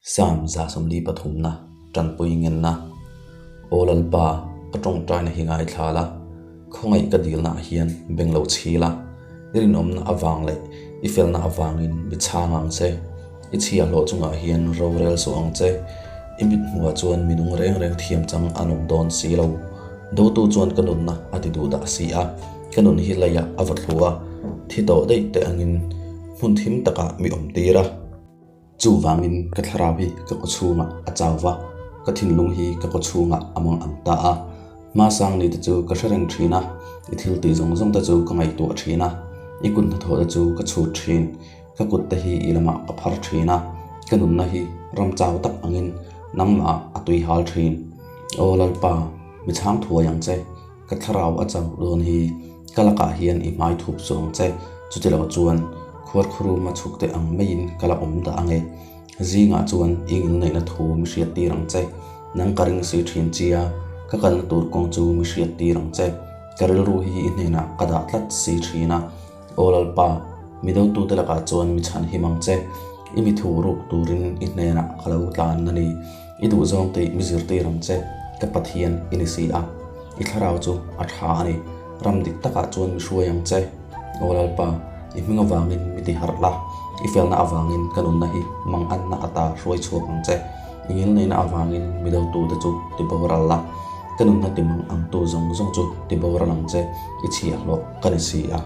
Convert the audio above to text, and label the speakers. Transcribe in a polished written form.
Speaker 1: Psalm 143 na tanpui ngenna Aw Lalpa, ka tawngtaina hi ngaithla la, khawngaih ka dilnaah hian beng lo chhi la, i rinawmna avang leh i felna avangin mi chhang ang che, i chhiahhlawh chungah hian rorel suh ang che, i mithmuhah chuan mi nung reng reng thiam chang an awm dawn si lo. Dotu chuan ka nunna a ti duh dah si a, ka nun hi leiah a va thlu a, thi tawh daih te angin hmun thim takah mi awm tir a. Chuvangin ka thlarau hi ka kaw chhungah a chau va, ka thinlung hi ka kaw chhungah a mang ang ta a. Hmasang ni te chu ka hre reng thin a, i thil tih zawng zawng te chu ka ngaihtuah thin a, i kut hnathawh te chu ka chhut thin. Ka kut te hi i lamah ka phar thin a, ka nunna hi ram chau tak angin nangmah a tui hal thin. Aw Lalpa, mi chhang thuai ang che, ka thlarau a chau dawn hi ka lakah hian i hmai thup suh ang che, chutilo chuan khuarkhuruma chhuk te ang maiin ka la awm dah ang e. Zingah chuan i ngilneihna thu mi hriat tir ang che, nang ka ring si thin chia, ka kalna tur kawng chu mi hriat tir ang che, ka rilru hi i hnenah ka dah tlat si thin a. Aw Lalpa, mi dotute lakah chuan mi chhan him ang che, i mi thu ruk turin i hnenah ka lo tlan a ni. I duhzawng tih mi zirtir ang che, ka Pathian i ni si a, i thlarau chu a tha a ni, ram dik takah chuan mi hruai ang che. Aw Lalpa, i hming avangin mi ti harh la, i felna avangin ka nunna hi manganna ata hruai chhuak ang che, i ngilneihna avangin mi dotute chu ti boral la, ka nunna ti mang angtu zawng zawng chu ti boral ang che, i chhiahhlawh ka ni si a.